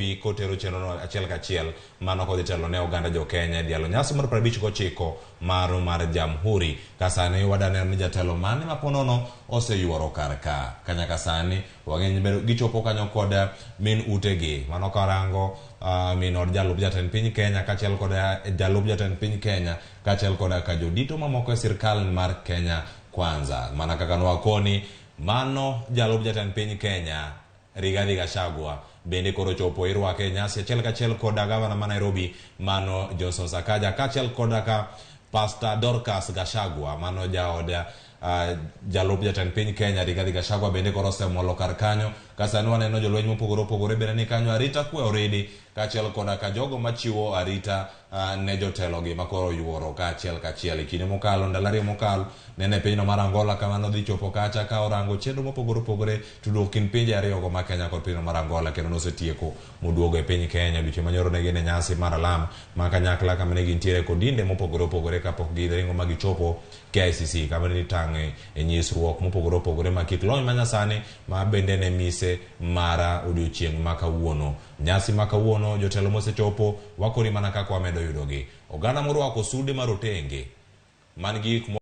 ochopi kotero chenrono achiel kachiel mano kodhi telo ne oganda jo Kenya e dhialo nyasi mar 59 mar Jamhuri. Ka sani wadaneno ni jatelo mane ma ponono oseyuoro kar ka. Ka nyaka sani wang'eny bedo gichopo kanyo kod min utegi. Mano karango min od jalup jatend piny Kenya kaachiel kod jalup jatend piny Kenya kaachiel koda ka jodito mamoko e sirkal mar Kenya Kwanza. Mana kaka nwakoni mano jalup jatend piny Kenya Rigathi Gachagua bende koro chopo irwake e nyasi achiel kachiel koda gavana ma Nairobi mano Johnson Sakaja kaachiel koda ka Pastor Dorcas Gachagua mano jaod jalup jatend piny Kenya Rigathi Gachagua bende koro osemolo kar kanyo. Ka sani waneno jolweny mopogore opogore bende ni kanyo arita kwe oridi kaachiel koda ka jogo machiwo arita ne jotelogi makoro yuoro kaachiel kachiel. E kinde mokalo, ndalo ariyo mokalo, nene e pinyno mar Angola kama nodhi chopo kacha ka orango chenro mopogore opogore tudruok kind pinje ariyogo ma Kenya kod pinyno mar Angola kendo nosetieko moduogo e piny Kenya. Odiochieng' manyoro ne gin e nyasi mar alam ma kanyakla kama ne gintiere kod dinde mopogore opogore kapok giringo ma gichopo KICC kama ne itang'e e nyisruok mopogore opogore ma kit lony manyasani ma bende ne mise mara odiochieng' ma kawuono. Nyasi ma kawuono jotelo mosechopo wakoni mana kaka wamedo yudogi. Oganda morwako sude marotenge man gi gik